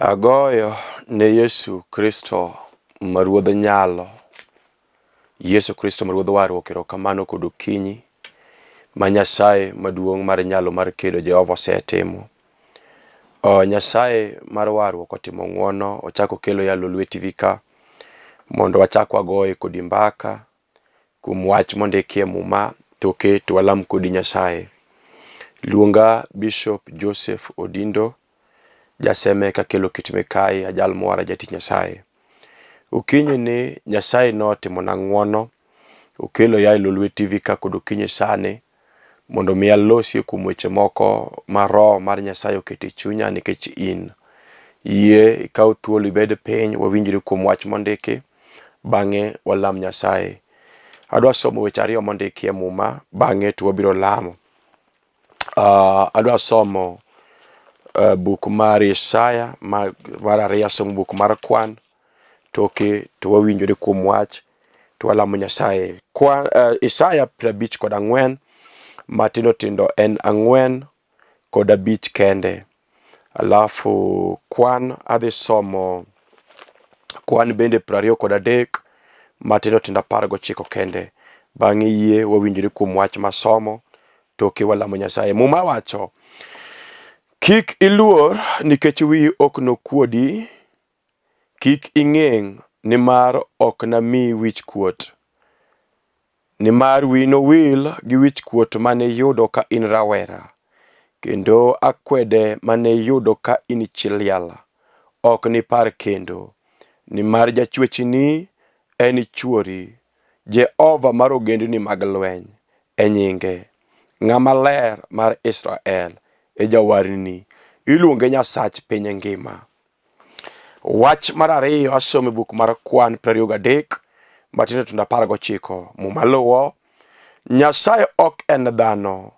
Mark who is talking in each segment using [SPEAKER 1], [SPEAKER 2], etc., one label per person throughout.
[SPEAKER 1] Agoyo ne Yesu Kristo ma Ruodh nyalo, Yesu Kristo ma Ruodh warruok erokamano kod okinyi ma Nyasaye maduong' mar nyalo mar kedo Jehova osetimo. O, Nyasaye mar warruok otimo ng'wono ochako okelo ya Lolwe TV ka mondo wachak wagoye kodi mbaka kuom wach mondikie Muma toke to walam kodi Nyasaye. Luonga Bishop Joseph Odindo Jaseme kakelo kit mikayi ajal mwara jatich Nyasaye. Okinyi ni Nyasaye notimona ng'wono okelo ya e Lolwe TV ka kod okinyi sani mondo mi alosie kuom weche moko ma roho mar Nyasaye oketo e chunya nikech in. Yie ikaw thuolo ibed piny wawinjre kuom wach mondiki bang'e walam Nyasaye. Adwa somo weche ariyo mondiki e Muma bang'e to wabiro lamo. Adwa somo buk mar Isaya mar ariyo asomo buk mar kwan toke to wawinjore kuom wach to walamo Nyasaye. Kwan, Isaya 54 matindo tindo en ang'wen kod abich kende. Alafu kwan adhi somo kwan bende 23 matindo tindo 19 kende. Bang'e yie wawinjore kuom wach masomo toke walamo Nyasaye. Muma wacho, kik iluor nikech wiyi ok nokuodi, kik ing'eng' nimar ok namiyi wich kuot. Nimar wiyi nowil gi wichkuot mane iyudo ka in rawera, kendo akwede mane iyudo ka in chi liel, ok nipar kendo. Nimar Jachwechni en chwori, Jehova mar ogendini mag lweny e nyinge, Ng'ama Ler mar Israel e Jawarni, iluonge Nyasach piny ngima. Wach mar ariyo asomo e buk mar kwan 23 matindo tindo 19. Muma luwo, Nyasaye ok en dhano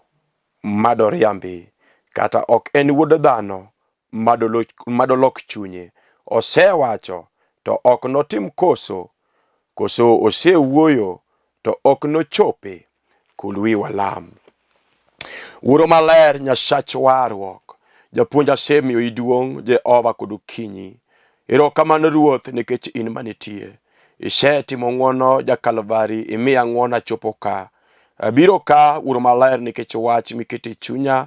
[SPEAKER 1] madoriambi, kata ok en wuod dhano madolok chunye. Osewacho, to ok notim koso? Koso osewuoyo, to ok nochopi? Kul wi walam. Wuoro maler, Nyasach warruok, japuonj asemiyo duong' Jehova kod okinyi. Erokamano Ruoth nikech in manitie. Isetimo ng'wono ja Kalvari, imiya ng'wono achopo ka. Abiro ka Wuoro maler nikech wach miketo e chunya.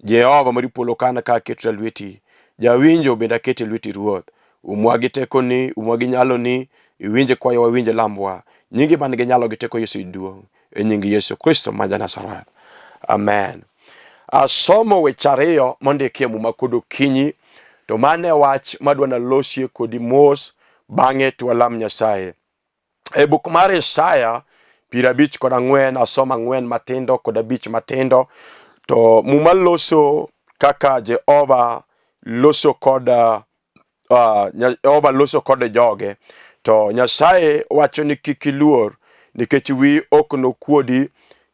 [SPEAKER 1] Jehova mar polo kan ka aketo e lweti. Jawinjo bende aketo e lweti Ruoth. Umwa gi tekoni, umwa gi nyaloni, iwinj kwayowa, iwinj lambwa. Nyingi man gi nyalo gi teko Yesu iduong'. E nying Yesu Kristo ma ja-Nazareth. Amen. Asomo weche ariyo mondiki e Muma kod okinyi, to mano e wach madwa nalosie kodi mos, bang'e to walam Nyasaye. E buk mar Isaya 54 asomo ang'wen matindo kod abich matindo, to Muma loso kaka Jehova loso kod Jehova loso kod joge. To Nyasaye wacho ni kik iluor nikech wiyi ok nokuodi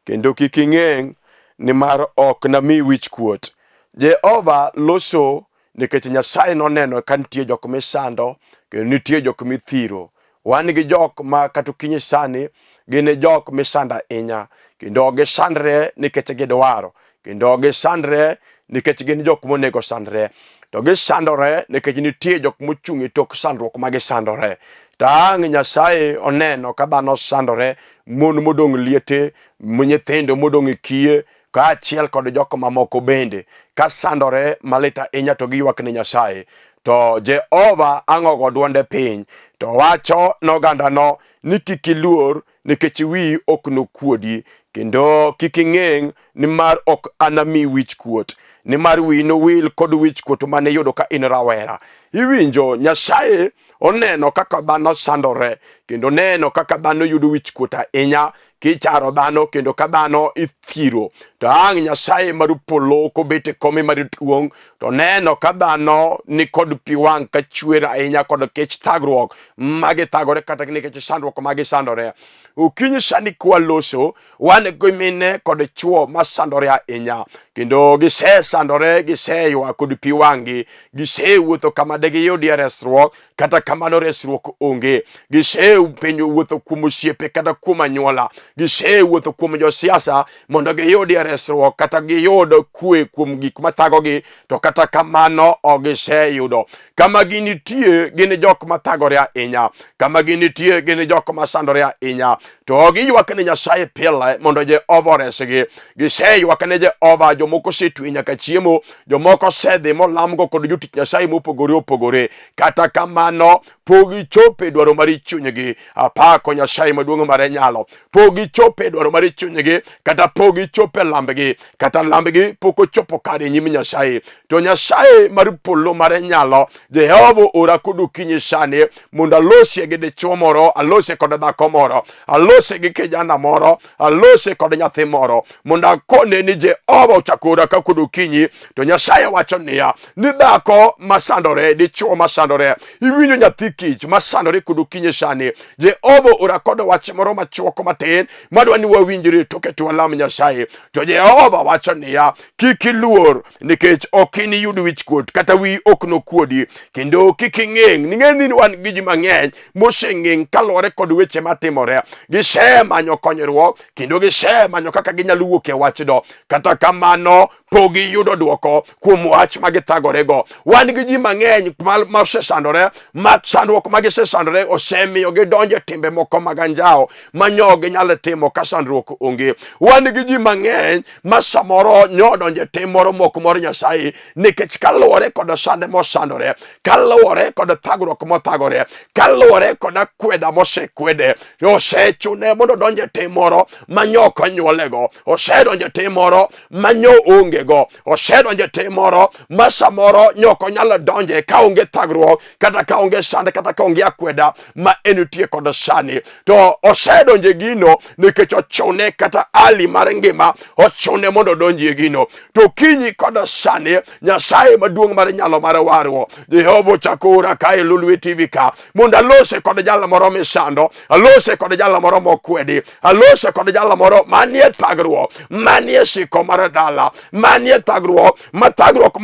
[SPEAKER 1] kendo kik ing'eng' nimar ok nami wich kuot. Jehova loso nikech Nyasaye noneno ka nitie jok misando kendo nitie jok mithiro. Wan gi jok ma kata okinyi sani gin jok misando ahinya kendo ok gisandre nikech gidwaro kendo ok gisandre nikech gin jok monego sandre to gisandore nikech nitie jok mochung' e tok sandruok ma gisandore. To ang' Nyasaye oneno ka dhano sandore, mon modong' liete, nyithindo modong' e kiye, kaachiel kod jok mamoko bende ka sandore malit ahinya to giywak ne Nyasaye. To Jehova ang'ogo dwonde piny to wacho nogandano ni kik iluor nikech wiyi ok nokuodi kendo kik ing'eng' nimar ok anami wich kuot nimar wiyi nowil kod wich kuot mane iyudo ka in rawera. Iwinjo Nyasaye oneno kaka dhano sandore kendo oneno kaka dhano yudo wich kuot ahinya kicharo dhano kendo ka dhano ithiro to ang' Nyasaye mar polo kobet e kome mar duong' to neno ka dhano ni kod pi wang' ka chwer ahinya kod kech thagruok ma githagore kata nikech sandruok ma gisandore. Okinyi sani kwaloso wan gi mine kod chwo masandore ahinya kendo gisesandore giseywak kod pi wang'gi gisewuotho kama de giyudie resruok kata kamano resruok onge. Gisepenjo wuotho kuom osiepe kata kuom anyuola, gisewuotho kuom josiasa mondo giyudie resruok kata giyud kwe kuom gik mathagogi, to kata kamano ok giseyudo. Kama ginitie gin jok mathagore ahinya, kama ginitie gin jok masandore ahinya, to giywak ne Nyasaye pile mondo Jehova oresgi. Giseywak ne Jehova, jomoko osetwe nyaka chiemo, jomoko osedhi molamgo kod jotich Nyasaye mopogore opogore. Kata kamano pok gichopo e dwaro mar chunygi. Apako Nyasaye maduong' mar nyalo. Pok gichopo e dwaro mar chunygi, kata pok gichopo e lambgi, kata lambgi pok ochopo kare e nyim Nyasaye. To Nyasaye mar polo mar nyalo, Jehova ora kod okinyi sani mondo alosie gi dichwo moro, alosie kod dhako moro, alosie gi kijana moro, alosie kod nyathi moro, mondo akone ni Jehova ochako ora ka kod okinyi. To Nyasaye wacho niya, ni dhako masandore, dichwo masandore, iwinjo nyathi kich masandore kod okinyi sani, Jehova ora kod wach moro machuok matin madwa ni wawinjre toke to walam Nyasaye. To Jehova wacho niya, kik iluor nikech ok iniyud wichkuot kata wiyi ok nokuodi, kendo kik ing'eng'. Ning'e ni wan gi ji mang'eny moseng'eng' kaluwore kod weche matimore. Gisemanyo konyruok kendo gisemanyo kaka ginyalo wuok e wachno, kata kamano pok giyudo dwoko kuom wach ma githagorego. Wan gi ji mang'eny ma osesandore, ma sandruok ma gisesandore osemiyo gidonjo e timbe moko mag anjawo ma nyo ginyal timo ka sandruok onge. Wan gi ji mang'eny ma samoro nyo odonjo e tim moro mok mor Nyasaye nikech kaluwore kod sande mosandore, kaluwore kod thagruok mothagore, kaluwore kod akweda mosekwede, osechune mondo odonj e tim moro ma nyo ok onyuolego, osedonjo e tim moro ma nyo ongego, osedonjo e tim moro ma samoro nyo ok onyal donje ka onge thagruok kata ka onge sand kata ka onge akweda ma entie kod sani. To osedonjo e gino nikech ochune kata ali mar ngima ochune mondo odonji e gino. To kinyi kod sani Nyasaye maduong' mar nyalo mar warruok, Jehova ochako ora ka e Lolwe TV ka mondo alose kod jal moro misando, alose kod jal moro mokwedi, alose kod jal moro manie thagruok, manie siko mar dala, manie thagruok, ma thagruok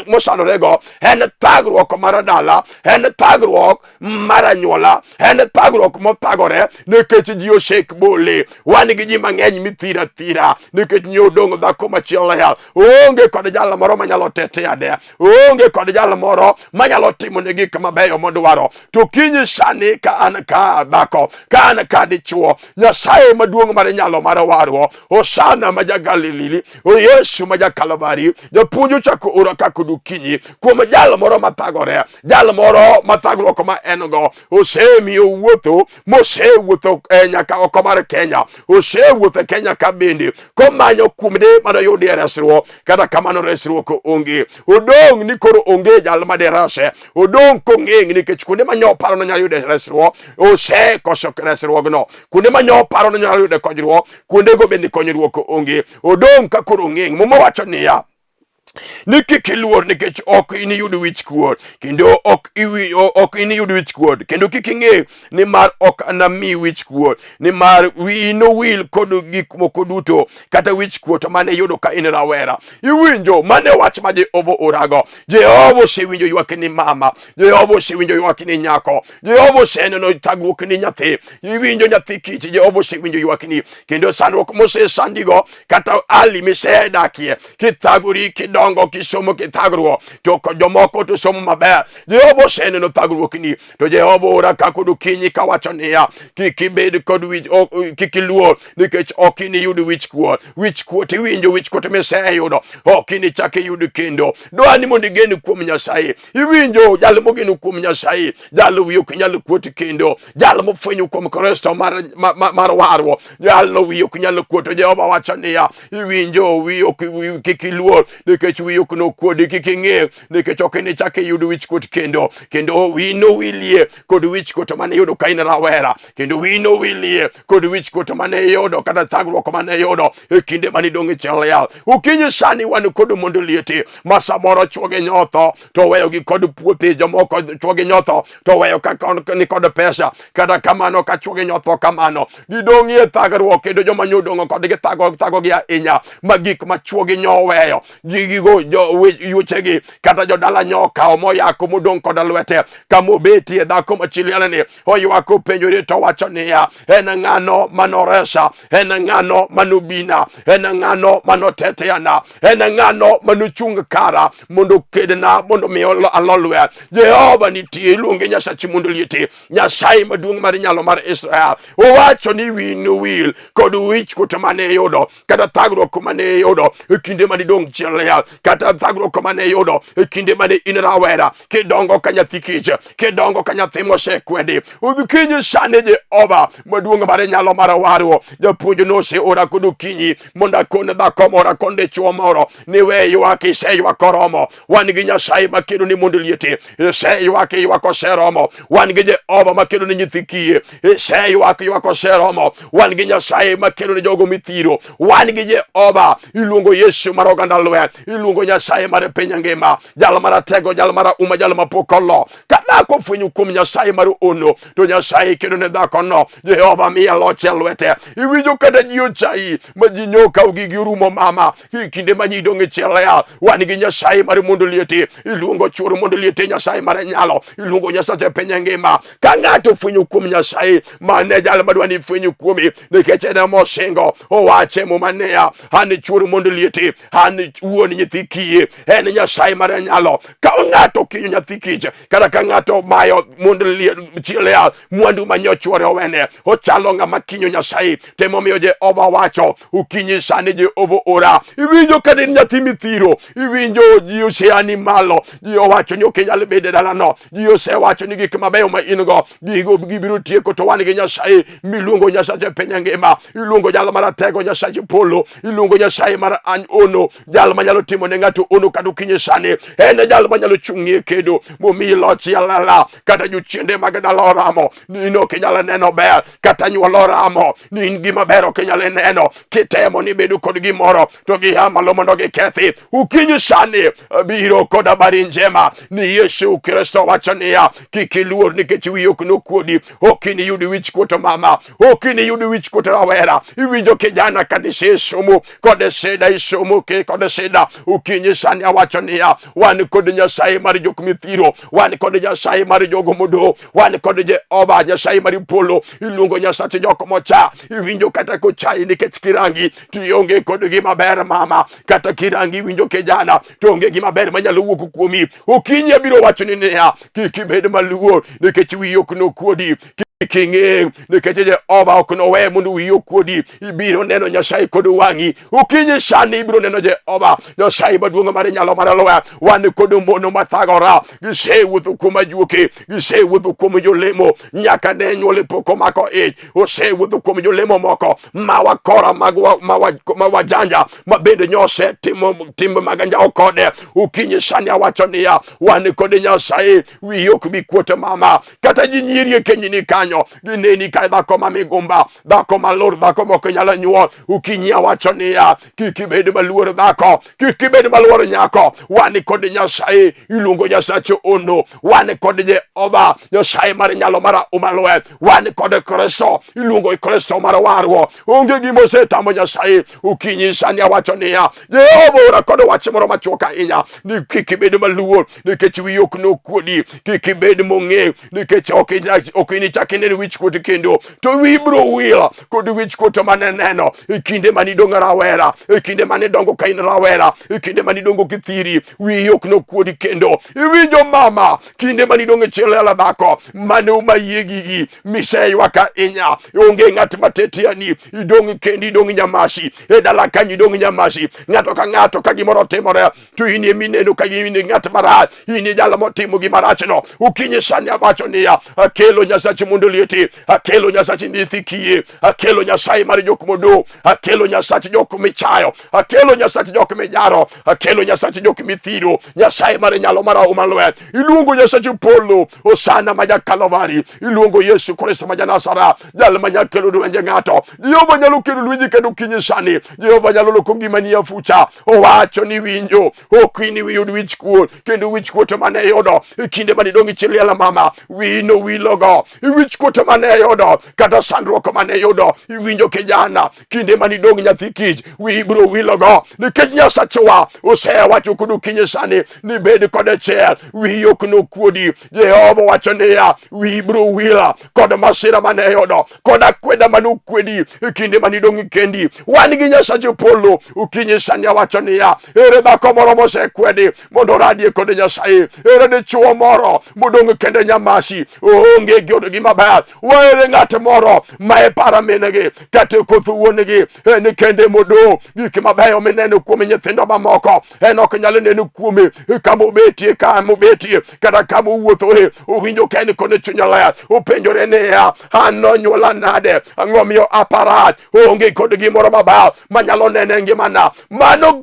[SPEAKER 1] mosandorego en thagruok mar dala, en thagruok mar anyuola, en thagruok mothagore nikech ji osek bole. Wan gi ji mang'eny mithira thira nikech nyo odong' dhako machielo ya onge kod jal moro manyalo tetea de, onge kod jal moro manyalo timo ne gik mabeyo modwaro. To kinyi sani ka an ka dhako, ka an ka dichuo, Nyasaye maduong' mar nyalo mar warruok, Hosana ma ja Galili, o Yesu ma ja Kalvari, japuonj ochako ora ka kod okinyi kuom jal moro mathagore, jal moro mathagruok ma en go osemiyo wuotho mosewuotho eh, nyaka oko mar Kenya, osewuotho e Kenya ka bende komanyo kuomde mondo oyudie resruok. Kata kamano resruok onge, odong' ni koro onge jal ma direse, odong' kong'eng' nikech kuonde ma nyo paro nonyalo yude resruok osekoso resruogno, kuonde ma nyo paro nonyalo yude konyruok kuondego bende konyruok onge, odong' ka koro ong'eng'. Muma wacho niya ni kik iluor nikech ok iniyud wich kuot kendo ok iwi ok iniyud wich kuot kendo kik ing'e nimar ok anami wich kuot nimar wiyi nowil kod gik moko duto kata wich kuot mane iyudo ka in rawera. Iwinjo mane wach ma Jehova orago. Jehova osewinjo ywak ni mama, Jehova osewinjo ywak ni nyako, Jehova oseneno thagruok ni nyathi. Iwinjo nyathi kich, Jehova osewinjo ywakni kendo sandruok mosesandigo kata ali misedakie kithagori kidongo kisomo kithagruok to jomoko to somo maber. Jehova oseneno thagruokni to Jehova ora ka kod okinyi kawacho niya kik ibed kod wich kik iluor nikech ok iniyud wich kuot. Wich kuot iwinjo wich kuot miseyudo ok inichak iyud kendo. Dwa ni mondo igen kuom Nyasaye. Iwinjo jal mogeno kuom Nyasaye, jal wiye ok nyal kuot kendo, jal mofwenyo kuom Kristo mar, mar, mar warruok, jalno wiye ok nyal kuot. To Jehova wacho niya, iwinjo wiye ok kik iluor nikech wiye ok nokuodi, kik ing'e nikech ok inichak iyud wich kuot kendo, kendo wiyi nowilie kod wich kuot mane iyudo ka in rawera, kendo wiyi nowilie kod wich kuot mane iyudo kata thagruok mane iyudo e kinde mane idong' e chiel yal. Okinyi sani wan kod mondo liete ma samoro chwogi nyotho to oweyogi kod puothe, jomoko chwogi nyotho to oweyo ka ni kod pesa. Kata kamano ka chwogi nyotho kamano gidong'ie thagruok, kendo joma nyodong'o kodgi thagogi ahinya ma gik ma chwogi nyoweyo. gigo yuchegi kata jodala nyokawo moyako modong' koda lwete. Kama obetie dhako machilianani oywak openjore to wacho niya, en ng'ano manoresa? En ng'ano manobina? En ng'ano manoteteana? En ng'ano manochung' kara mondo okedna mondo mi alo lweny? Jehova nitie, iluonge Nyasachi mondo liete, Nyasaye maduong' mar nyalo mar Israel. Owacho ni wiyi nowil kod wichkuot mane iyudo kata thagruok mane iyudo e kinde mane idong' chien liel, kata thagruok mane iyudo e kinde mane in rawera, kidongo ka nyathi kich, kidongo ka nyathi mosekwedi. Okinyi sani Jehova maduong' mar nyalo mar warruok, japuonj noseora kod okinyi mondo akon dhako moro, akon dichwo moro ni we ywak, iseywak oromo. Wan gi Nyasaye makedo ni mondo liete, iseywak, ywak oseromo. Wan gi Jehova makedo ni nyithi kiye, iseywak, ywak oseromo. Wan gi Nyasaye makedo ni jogo mithiro. Wan gi Jehova, iluongo Yesu mar oganda lweny, iluongo Nyasaye mar piny ngima, jal maratego, jal marahuma, jal mapok olo. Ka dhako ofwenyo kuom Nyasaye mar ono, to Nyasaye kedo ne dhakono. Jehova miye loch e lwete. Iwinjo kata ji ochayi ma ji nyokawo gigi orumo mama, kinde ma nyidong' e chiel wan gi Nyasaye mar mondo liete, iluongo chuor mondo liete, Nyasaye mar nyalo, iluongo Nyasaye e piny ngima. Ka ng'ato ofwenyo kuom Nyasaye, mane jal madwa ni ifwenyo kuomi, nikech en ema osingo, owacho e Muma niya, an chuor mondo liete, an wuon nyithi kiye, en Nyasaye mar nyalo. Ka ng'ato kinyo nyathi kich, kata ka ng'ato mayo mondo chiel mwandu ma nyochwore owene, ochalo ng'ama kinyo Nyasaye. To emomiyo Jehova wacho okinyi sani, Jehova ora. Iwinjo ka in nyathi mithiro, iwinjo ji oseani malo, ji owacho ni ok inyal bedo e dalano, ji osewacho ni gik mabeyo ma in go gigo gibiro tieko, to wan gi Nyasaye miluongo Nyasache piny ngima, iluongo jal maratego, Nyasache polo, iluongo Nyasaye mar ono, jal manyalo timo ne ng'ato ono kata okinyi sani, en jal manyalo chung'ie kedo momiyi loch yalala, kata jochiende mag dala oramo ni in ok inyal neno ber, kata nyuol oramo ni in gima ber ok inyal neno, kitemo ni bedo kod gimoro to gia malo mondo gikethi. Okinyi sani biro kod habari njema ni Yesu Kristo wacho niya, kik iluor nikech wiyi ok nokuodi, ok iniyud wichkuot mama, ok iniyud wichkuot rawera. Iwinjo kijana kata isesomo kod sida, isomo kod sida. Okinyi sani awacho niya, wan kod Nyasaye mar jok mithiro, wan kod Nyasaye mar jogo modo, wan kod Jehova Nyasaye mar polo, iluongo Nyasache jok mocha. Iwinjo kata kochayi nikech kirangi to ionge kod gima ber mama, kata kirangi iwinjo kijana to onge gima ber manyalo wuok kuomi. Okinyi abiro wacho ni niya, kik ibed maluor nikech wiyi ok nokuodi, kik ing'eng' nikech Jehova ok nowe mondo wiyi okuodi. Ibiro neno Nyasaye kod wang'i okinyi sani, ibiro neno Jehova Nyasaye maduong' mar nyalo mar loya. Wan kod mono mathagora, gisewuotho kuom ajuoke, gisewuotho kuom jolemo nyaka ne nyuol pok omako ich, osewuotho kuom jolemo moko ma wakora ma wajanja ma bende nyose timo timbe mag anjawo kode. Okinyi sani awacho niya, wan kod Nyasaye, wiyi ok bi kuot mama, kata ji nyiri e kenyini kanyo gineni ka dhako ma migumba, dhako malur, dhako mok nyal nyuol. Okinyi awacho niya, kik ibed maluor dhako, kik ibed maluor nyako, wan kod Nyasaye, iluongo Nyasache ono, wan kod Jehova Nyasaye mar nyalo mar umalwe, wan kod Kristo, iluongo Kristo mar warruok. Onge gima osetamo Nyasaye. Okinyi sani awacho niya, Jehova ora kod wach moro machuok ahinya ni kik ibed maluor nikech wiyi ok nokuodi, kik ibed mong'e nikech ok inichak inen wichkuot kendo, to wiyi biro wil kod wichkuot mane neno e kinde mane idong' rawera, e kinde mane idongo ka in rawera, e kinde mane idongo kithiri, wiyi ok nokuodi kendo. Iwinjo mama, kinde mane idong' e chiel dhako mane umayie gigi miseywak ahinya, onge ng'at matetiani, idong' kendi, idong' nyamasi e dala kanyo, idong' nyamasi. Ng'ato ka ng'ato ka gimoro otimore to in ema ineno ka in ng'at marach, in e jal motimo gima rachno. Okinyi sani awacho niya, akelo Nyasache mondo lieti, akelo Nyasache nyithi kiye, akelo Nyasaye mar jok modo, akelo Nyasache jok michayo, akelo Nyasache jok mijaro, akelo Nyasache jok mithiro, Nyasaye mar nyalo mar auma lwet. Iluongo Nyasache polo, Osana ma ja-Kalvari, iluongo Yesu Kristo ma ja-Nazara, jal ma nyalo kelo lwenje ng'ato. Jehova nyalo kelo lwenje kendo okinyi sani. Jehova nyalo loko ngimani afucha. Owacho ni winjo, ok iniyud wich kuot, kendo wich kuot mane iyudo e kinde mane idong' e chi liel mama, wiyi nowilogo. Wich Wichkuot mane yudo kata sandruok mane yudo, iwinjo kijana, kinde mane idong' nyathi kich, wiyi biro wilogo, nikech Nyasachewa osewacho kod okinyi sani ni bed kode chier, wiyi ok nokuodi. Jehova wacho niya, wiyi biro wila kod masira mane yudo, kod akweda mane okwedi e kinde mane idong' kendi. Wan gi Nyasache polo, okinyi sani awacho niya, ere dhako moro mosekwedi mondo oradie kod Nyasaye? Ere dichuo moro modong' kende nyamasi oonge gi odgi maber? Waere ng'at moro ma e para minegi kata e koth wuon-gi en kende modong'? Gik mabeyo mineno kuom nyithindo mamoko en ok nyal neno kuome kama obetie, kama obetie kata kama owuothoe. Owinjo ka en kod chuny ler, openjore niya, an nonyuola nade? Ang'o miyo aparach? Onge kod gimoro maber manyalo neno e ngimana. Mano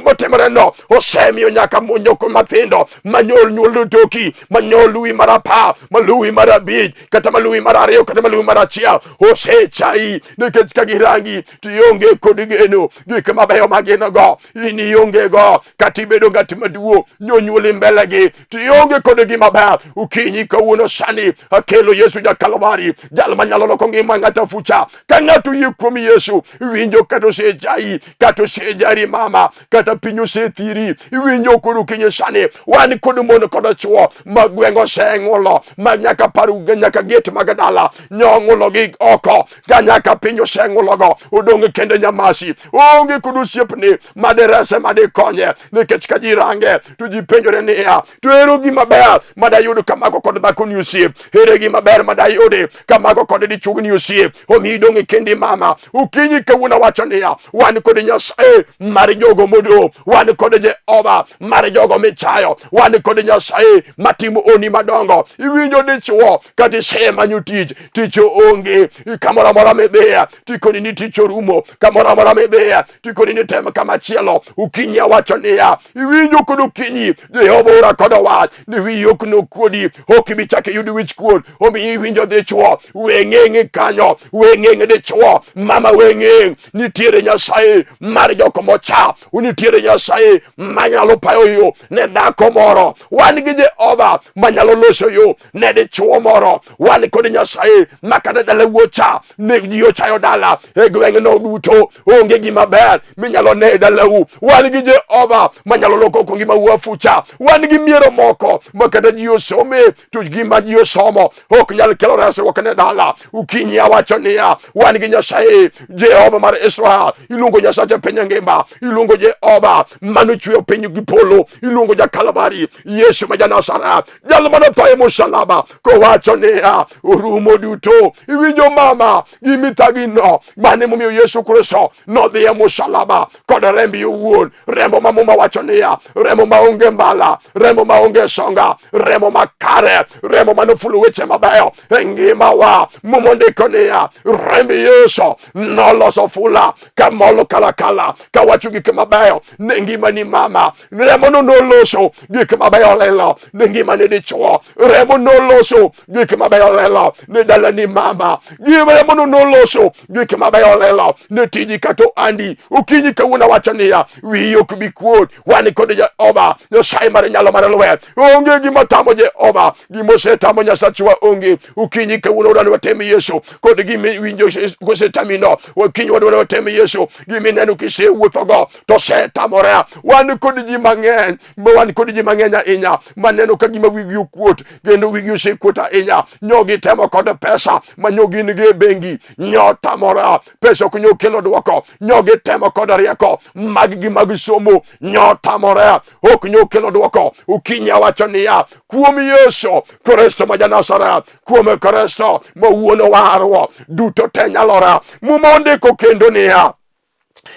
[SPEAKER 1] motimoreno osemiyo nyaka nyoko mathindo manyol nyuol toki manyol luwi mar 10, maluwi mar 5, kata maluwi mar 2, kata maluwi mar 1 osechayi, nikech ka girangi to ionge kod geno. Gik mabeyo ma gin go in ionge go, kata ibedo ng'at maduong' nyonyuoli mbelegi to ionge kod gima ber. Okinyi kawuono sani akelo Yesu ja Kalvari, jal manyalo loko ngima ng'ato afucha. Ka ng'ato oyie kuom Yesu, iwinjo kata osechayi, kata osejari mama, kata piny osethiri, iwinjo kod okinyi sani wan kod mon kod chwo ma gweng' oseng'ulo, ma nyaka par nyaka get mag dala nyong'ulogi oko, ka nyaka piny oseng'ulogo, odong' kende nyamasi, onge kod osiepni maderese madikonye, nikech ka ji range to ji penjore niya, to ero gima ber madayud kamako kod dhako ni osiep? Ere gima ber madayudi kamako kod dichuog ni osiep? Omiyo idong' kendi mama. Okinyi kawuono awacho niya, wan kod Nyasaye mar jogo modong', wan kod Jehova mar jogo michayo, wan kod Nyasaye matimo oni madongo. Iwinjo dichuo, kata isemanyo tich, tich onge, kamoro amora midhiye tikoni ni tich orumo, kamoro amora midhiye tikoni ni tem kamachielo. Okinyi awacho niya, iwinjo kod okinyi Jehova ora kod wach ni wiyi ok nokuodi, ok ibi chak iyud wich kuot. Omiyo iwinjo dichuo, we ng'eng' kanyo, we ng'eng' dichuo, mama we ng'eng'. Nitiere Nyasaye mar jok mocha, nitiere Nyasaye manyalo payo yo ne dhako moro. Wan gi Jehova manyalo loso yo ne dichuo moro. Wan kod Nyasaye ma kata dala wuocha ne ji ochayo dala e gweng'no duto, onge gima ber minyalo ne e dalau. Wan gi Jehova manyalo loko ko ngima afucha. Wan gi miero moko ma kata ji osome to gima ji osomo ok nyal kelo resruok ne dala. Okinyi awacho niya, wan gi Nyasaye Jehova mar Israel, iluongo Nyasache piny ngima, iluongo Jehova manochweyo piny gi polo, iluongo ja Kalvari, Yesu ma ja Nazareth, jal manotho e musalaba kowacho niya, orumo duto. Iwinjo mama, gimithagino mane momiyo Yesu Kristo nodhi e musalaba kod rembi owuon, remo ma Muma wacho niya, remo maonge mbala, remo maonge songa, remo makare, remo manofulo weche mabeyo e ngimawa. Muma ondiko niya, remb Yesu noloso fula kamolo kalakala kawacho gik mabeyo ne ngimani mama. Remo no noloso gik mabeyo lelo ne ngimani dichuo. Remo noloso gik mabeyo lelo ne dalani mama. Remo no noloso gik mabeyo lelo ne tiji kata andi. Okinyi kawuono awacho niya, wiyi ok bi kuot. Wan kod Jehova Nyasaye mar nyalo mar lwet. Onge gima tamo Jehova, gima osetamo Nyasachwa onge. Okinyi kawuono wadwani watem Yesu kod gima iwinjo kosetamino. Okinyi wadwani watem Yesu, gima ineno kisewuothogo to osetamore. Wan kod ji mang'eny, wan kod ji mang'eny ahinya maneno ka gima wigi okuot, kendo wigi osekuot ahinya. Nyo gitemo kod pesa ma nyo gin gi e bengi, nyo tamore, pesa ok nyo kelo dwoko. Nyo gitemo kod rieko mag gi mag somo, nyo tamore, ok nyo kelo dwoko. Okinyi awacho niya, kuom Yesu Kristo ma ja-Nazareth, kuom Kristo ma wuon warruok, duto te nyalore. Muma ondiko kendo niya,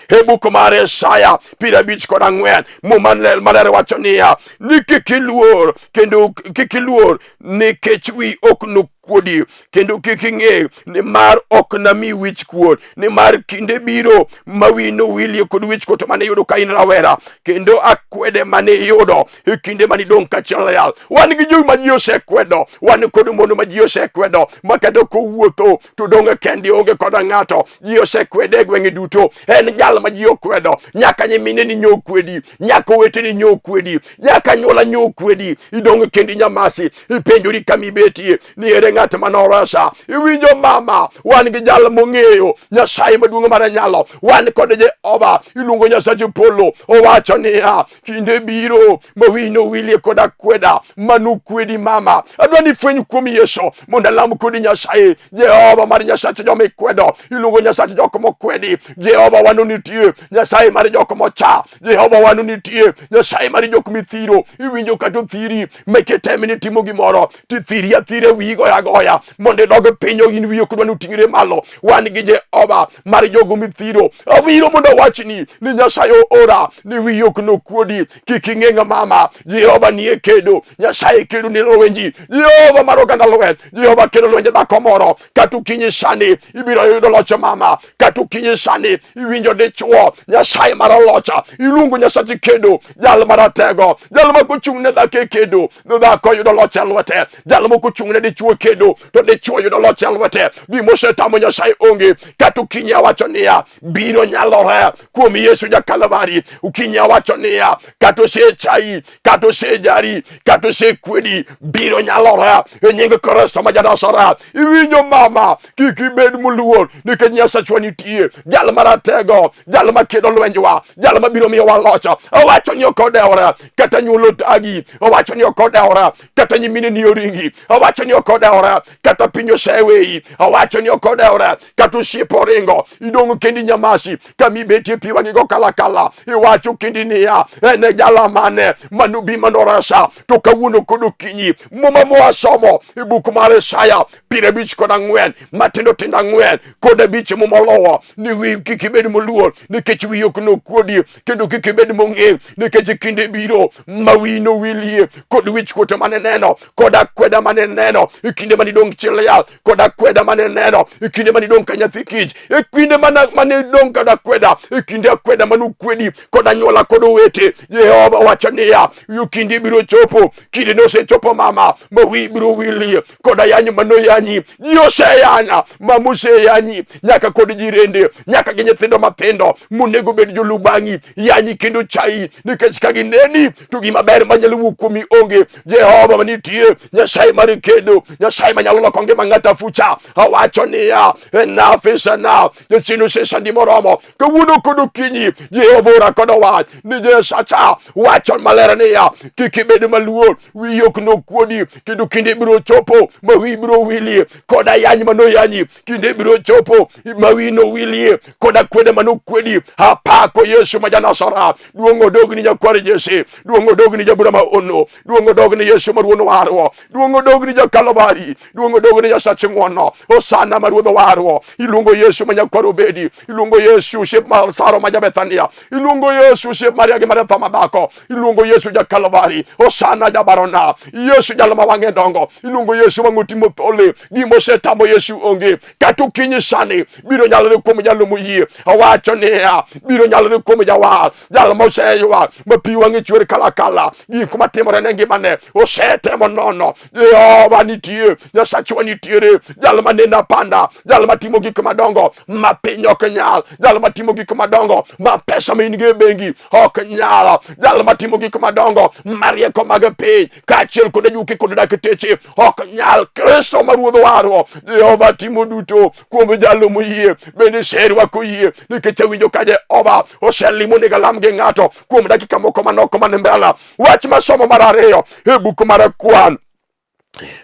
[SPEAKER 1] e buk mar Isaya 54, Muma maler wacho niya, ni kik iluor, kendo kik iluor nikech wi ok nokuodi, kendo kik ing'e nimar ok nami wich kuot, nimar kinde biro ma wi nowilie kod wich kuot mane iyudo ka in rawera, kendo akwede mane iyudo e kinde mane idong' kachiel yal. Wan gi jo ma ji osekwedo, wan kod mon ma ji osekwedo, ma kata kowuotho to dong' kendi, onge koda ng'ato. Ji osekwede e gweng'e duto. En jal ma ji okwedo, nyaka nyimine ni nyo kwedi, nyaka owete ni nyo kwedi, nyaka anyuola nyo kwedi. Idong' kendi nyamasi, ipenjori kama ibetie ni ere ng'at manoresa. Iwinjo mama, wan gi jal mong'eyo Nyasaye maduong' mar nyalo, wan kod Jehova, iluongo Nyasache polo. Owacho niya, kinde biro ma wiyi nowilie kod akweda manokwedi mama. Adwa ni fweny kuom Yesu mondo alam kodi Nyasaye. Jehova mar Nyasache joma ikwedo, iluongo Nyasache jok mokwedi. Jehova wano nitie, Nyasaye mar jok mocha. Jehova wano nitie, Nyasaye mar jok mithiro. Iwinjo kata othiri meketemi ni timo gimoro tithiri athira wiyi goya goya mondo idog piny in wiyi ok dwa ni oting're malo. Wan gi Jehova mar jogo mithiro. Abiro mondo awachni ni Nyasaye oora ni wiyi ok nokuodi. Kik ing'eng' mama, Jehova nie kedo. Nyasaye kedo ni lwenji. Jehova mar oganda lweny, Jehova kedo lwenje dhako moro. Kata okinyi sani ibiro yudo loch mama, kata okinyi sani iwinjo dichuo. Nyasaye mar locha iluongo Nyasachi kedo, jal maratego, jal ma kochung' ne dhako e kedo, to dhako yudo loch e lwete. Jal moko ochung' ne dichuo e kedo, to dichuo yudo loch e lwete. Gima osetamo Nyasaye onge. Kata okinyi awacho niya, biro nyalore kuom Yesu ja Kalvari. Okinyi awacho niya, kata osechayi, kata osejari, kata osekwedi, biro nyalore e nying Kristo ma Janazareth. Iwinjo mama, kik ibed moluor nikech Nyasachwa nitie, jal maratego, jal makedo lwenjwa, jal mabiro miyowa loch. Owacho ni ok odewore kata nyuolo tagi, owacho ni ok odewore kata nyimine ni oringi, owacho ni ok odewore kata piny oseweyi, owacho ni ok odewore kata osiepe oringo, idong' kendi nyamasi kama ibetie pi wang'i go kalakala, iwacho kendi niya, en e jala mane manobi manoresa. To kawuono kod okinyi, muma mwasomo e buk mar Isaya 54 matindo tindo 4 kod 5 muma olowo ni wi kik ibed moluor nikech wiyi ok nokuodi, kendo kik ibed mong'e nikech kinde biro ma wiyi nowilie kod wichkuot mane neno kod akweda mane neno e kinde mane idong' chi liel, kod akweda mane neno e kinde mane idong' ka nyathi kich, e kinde mane idong' kod akweda, e kinde akweda mane okwedi kod anyuola kod owete. Jehova wacho niya, yo kinde biro chopo, kinde nosechopo mama, ma wiyi biro wilie kod ayany manoyanyi. Ji oseyanya, mama oseyanyi, nyaka kod jirende, nyaka gi nyithindo mathindo monego bed jolubang'i yanyi kendo chayi, nikech ka gineni to gima ber manyalo wuok kuomi onge. Jehova manitie, Nyasaye mar kedo, Nyasaye manyalo loko ngima ng'ato afucha, awacho niya, enough is enough. Jachien osesandi moromo. Kawuono kod okinyi Jehova ora kod wach ni Nyasacha wacho maler niya, kik ibed maluor, wiyi ok nokuodi, kendo kinde biro chopo ma wiyi biro wilie kod ayany manoyanyi. Kinde biro chopo ma wiyi nowilie kod akwede manokwedi. Apako Yesu ma Janazareth. Duong' odogni nyakwar Jesse, duong' odogni jabura ma ono, duong' odogni Yesu ma ruodh warruok, duong' odogni ja Kalvari, duong' odogni Nyasach ng'wono, Hosana ma ruodh warruok. Iluongo Yesu ma nyakwar Obedi, iluongo Yesu osiep mar Saro ma ja-Bethania, iluongo Yesu osiep Maria gi Maritha ma dhako, iluongo Yesu ja Kalvari, Hosana jabarona, Yesu jal ma wang'e dongo, iluongo Yesu wang'o timo thole, gima osetamo Yesu onge. Kata okinyi sani biro nyalore kuom jalo moyie. Awacho niya, biro nyalore kuom jawar, jal moseywak ma pi wang'e chwer kalakala, gik matimore ne ngimane osetemo nono. Jehova nitie, Nyasachwa nitiere, jal maneno apanda, jal matimo gik madongo ma piny ok nyal, jal matimo gik madongo ma pesa ma in go e bengi ok nyal, jal matimo gik madongo ma rieko mag piny kaachiel kod ajuoke kod dakteche ok nyal. Kristo ma Ruodh warruok, Jehova timo duto kuom jalo moyie. Bende iserwako yie? Nikech awinjo ka Jehova oselimo onego alam gi ng'ato kuom dakika moko manok man mbele. Wach masomo mar ariyo e buk mar Kwan,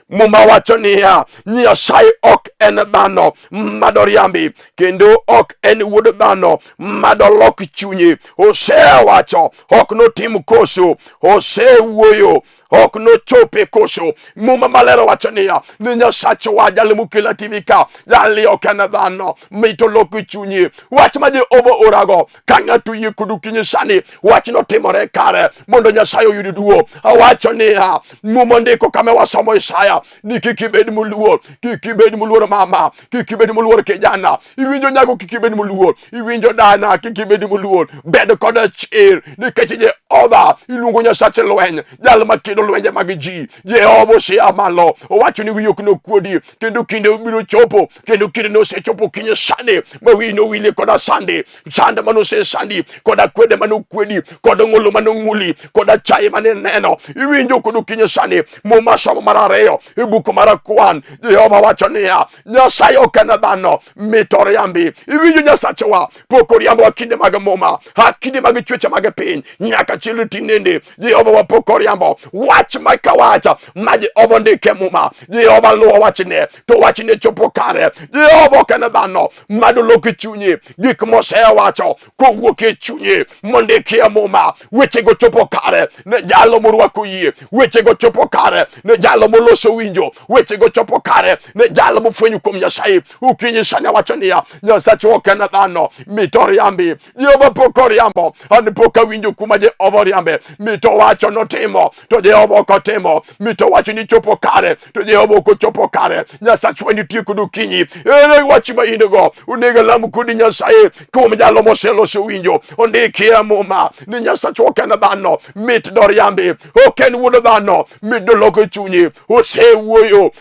[SPEAKER 1] Muma wacho niya, Nyasaye ok en dhano madoriambi, kendo ok en wuod dhano madolok chunye. Osewacho, ok notim koso, osewuoyo, ok nochope koso. Muma maler wacho niya, ni Nyasachwa jal mokela TV ka, jali ok en dhano mito lok chunye. Wach ma Jehova orago ka ng'ato oyie kod okinyi sani, wachno timore kare mondo Nyasaye oyud duong'. Awacho niya, Muma ndiko kama wasomo Isaya ni kik ibed moluor, kik ibed moluor mama, kik ibed moluor kijana, iwinjo nyago, kik ibed moluor, iwinjo dana, kik ibed moluor, bed kod chir nikech Jehova iluongo Nyasach lweny, jal makedo kendo lwenje mag ji. Jehova osea malo, owacho ni wiyi ok nokuodi, kendo kinde biro chopo, kendo kinde nosechopo kinye sani ma wiyi nowilie koda sandi, sand mane osesandi, koda kwede mane okwedi, kod ng'ulo mane ong'uli, koda chaye mane neno. Iwinjo kod okinyi sani, Muma somo mar ariyo e buk mar kwan, Jehova wacho niya, Nyasaye ok en dhano mit oriambi. Iwinjo Nyasachewa pok oriambowa kinde mag Muma, ha kinde mag chweche mag piny nyaka chil tinende. Jehova wa pok oriambo wach ma ka wach ma Jehova ondike Muma. Jehova luwo wachne to wachne chopo kare. Jehova ok en dhano mado lok chunye gik mosewacho kowuok e chunye mondiki e Muma. Wechego chopo kare ne jalo morwako yie, wechego chopo kare ne jalo moloso winjo, wechego chopo kare ne jalo mofwenyo kuom Nyasaye. Okinyi sani awacho niya, Nyasachwa ok en dhano mit oriambi. Jehova pok oriambo, an pok awinjo kuma Jehova oriambe. Mit owacho notimo, to Jehova ok otimo. Mit owacho ni chopo kare, to Jehova ok ochopo kare. Nyasachwa nitie kod okinyi. Ere wach ma in go? Onego alam kodi Nyasaye kuom jalo moseloso winjo. Ondiki e Muma ni Nyasachwa ok en dhano mit doriambi, ok en wuod dhano mit doloko chunyi. Osewuoyo,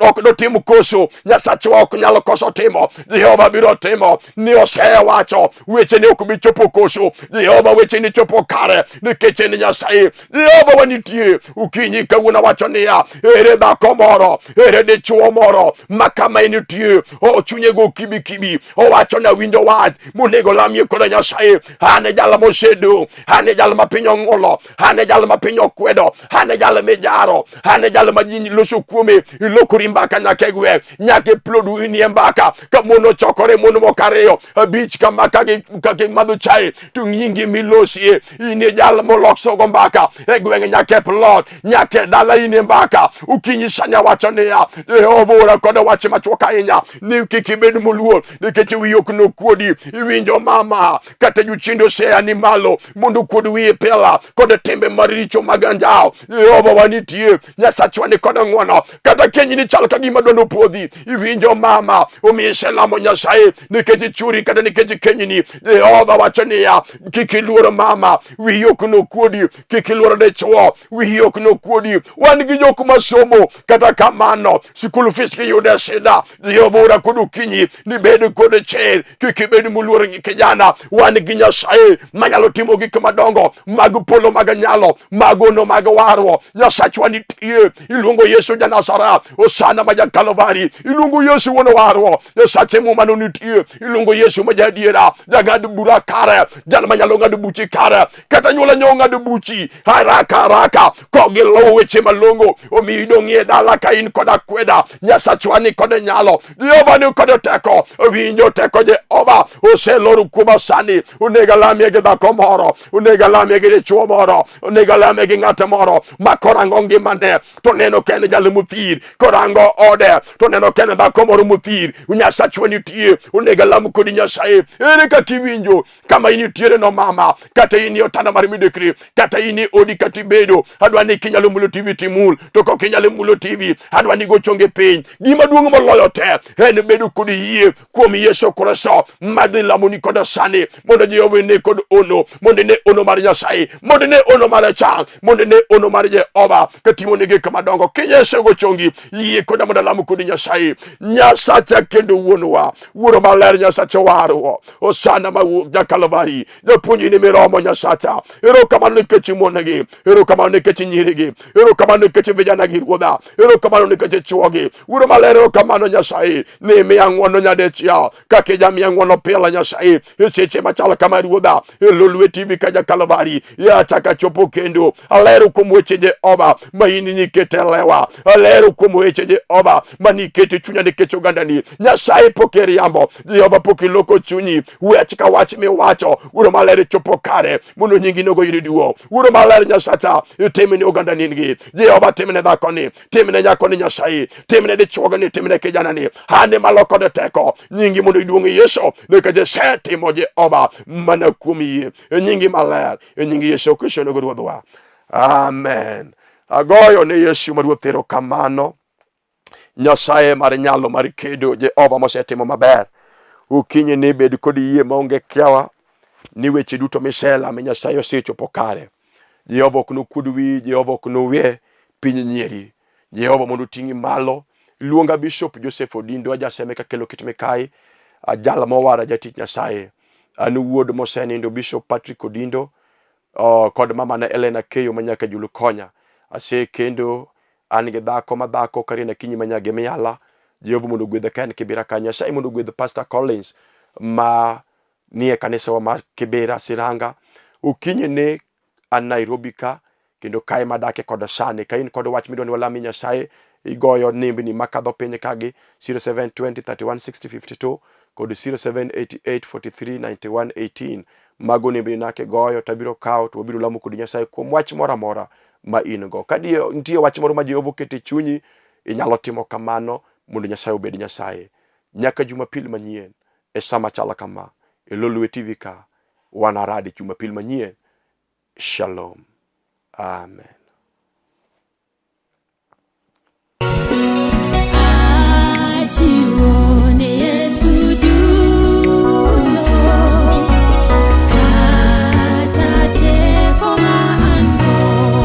[SPEAKER 1] ok dotim koso. Nyasachwa ok nyal koso timo. Jehova biro timo ni osewacho wechene ok bi chopo koso. Jehova wechene chopo kare nikech en Nyasaye. Jehova wanitie okinyi kawuono awacho niya, ere dhako moro, ere dichwo moro ma kama enitie chunye go kibi kibi, owacho ni awinjo wach monego lamie koda Nyasaye. An e jal mosedong', an e jal ma piny ong'ulo, an e jal ma piny okwedo, an e jal mijaro, an e jal ma ji loso kuome. Ilokori mbaka nyaka e gweng', nyaka e plodu inie mbaka. Ka mon ochokore, mon moko ariyo abich kama ka gimadho chai to nyingi milosie. In e jal moloksogo mbaka e gweng' nyaka e plot, nyaka e dala in e mbaka. Okinyi sani awacho niya, Jehova ora koda wach machuok ahinya ni kik ibed moluor nikech wiyi ok nokuodi. Iwinjo mama, kata jochiende osea ni malo mondo okuod wiyi pela kod timbe maricho mag anjawo. Jehova wanitie, Nyasachwa ni kod ng'wono. Kata keny ni chal ka gima dwano podhi. Iwinjo mama, omiyo iselamo Nyasaye nikech ichuri kata nikech kenyni. Jehova wacho niya, kik iluor mama, wiyi ok nokuodi. Kik iluor dichwo, wiyi ok nokuodi. Wan gi jok masomo, kata kamano sikul fees giyude shida. Jehova ora kod okinyi ni bed kod chir, kik ibed moluor kijana. Wan gi Nyasaye manyalo timo gik madongo mag polo, mag nyalo, mag ono, mag warruok. Nyasachwa nitie. Iluongo Yesu ja Nazareth, Hosana ma ja Kalvari. Iluongo Yesu wuon warruok, Nyasache muma no nitie. Iluongo Yesu ma jaadiera, jang'ad bura kare, jal manyalo ng'ado buchi kare. Kata nyuola nyo ng'ado buchi haraka haraka kogiluwo weche malong'o, omiyo idong'ie dala ka in kod akweda. Nyasachwa ni kod nyalo, Jehova ni kod teko. Winjo teko Jehova oseloro kuoma sani. Onego alamie gi dhako moro, onego alamie gi dichwo moro, onego alamie gi ng'at moro ma korango ngimane to neno ka en jal mothir, korango ode to neno ka en dhako moro mothir. Nyasachwa nitie, onego alam kodi Nyasaye. Ere kaka iwinjo kama in itiere no mama, kata in e otanda mar midekre, kata in e odi kata ibedo, adwa ni kinyalo mulo TV timul, to kok inyalo mulo TV, adwa ni go chonge piny. Gima duong' moloyo te en bedo kod yie kuom Yesu Kristo madhi lamoni koda sani, mondo Jehova ine kod ono, mondo ine ono mar Nyasaye, mondo ine ono mar chang, mondo ine ono mar Jehova katimoni gik madongo. Kinyese go chongi, yie koda mondo alam kodi Nyasaye. Nyasacha kendo wuonwa, Wuoro maler, Nyasacha warruok, Hosana mawuok ja Kalvari, japuonj ni miromo Nyasacha. Erokamano nikech monegi, erokamano nikech nyirigi, erokamano nikech vijana gi Ruodha, erokamano nikech chwogi. Wuoro maler, erokamano Nyasaye ni imiya ng'wono nyadichiel kaka ijamiya ng'wono pile Nyasaye e seche machal kama Ruodha, e Lolwe TV ka ja Kalvari, ya chaka chopo kendo alero kuom weche Jehova ma in nikete lewa, alero kuom weche Jehova ma nikete chunya nikech ogandani. Nyasaye pok iriambo, Jehova pok iloko chunyi. Wach ka wach miwacho, Wuoro maler, chopo kare mondo nyingi nogo yud duong'. Wuoro maler Nyasacha, itimne ogandani gi Jehova, timne dhakoni, timne nyakoni Nyasaye, timne dichuogni, timne kijanani, hane malo kod teko nyingi mondo iduong' Yesu, nikech isetimo Jehova mana kuom yie e nyingi maler, e nying Yesu Kristo nogo Ruodhwa, amen. Agoyo ne Yesu ma Ruoth erokamano. Nyasaye mar nyalo mar kedo, Jehova mosetimo maber. Okinyi ni bed kod yie maonge kiawa ni weche duto miselamo Nyasaye osechopo kare. Jehova ok nokuod wiyi, Jehova ok nowe piny nyieri. Jehova mondo oting'i malo. Luonga Bishop Joseph Odindo, ajaseme kakelo kit mikai, ajal mowara jatich Nyasaye. An wuod mosenindo Bishop Patrick Odindo oh, kod mamana Elena Keyo ma nyaka Julu Konya. Asekendo an gi dhako ma dhako Karina Kinyi ma nyage Miala. Jehova mondo ogwedha ka en Kibera ka. Nyasaye mondo ogwedh Pastor Collins ma nie kanisawa mar Kibera Siranga. Okinyi ni an Nairobi ka kendo kae madake koda sani. Ka in kod wach midwa ni walami Nyasaye, igoyo nembni makadho piny kagi 0720 31 60 52 kod 0788 43 91 18. Mago nembni na kigoyo to abiro kawo to wabiro lamo kod Nyasaye kuom wach moro amora ma in go. Ka nitie wach moro ma Jehova oketo e chunyi, inyalo timo kamano mondo Nyasaye obed Nyasaye. Nyaka Jumapil manyien e sama chalo kama e Lolwe TV ka wanaradi Jumapil manyien. Shalom. Amen.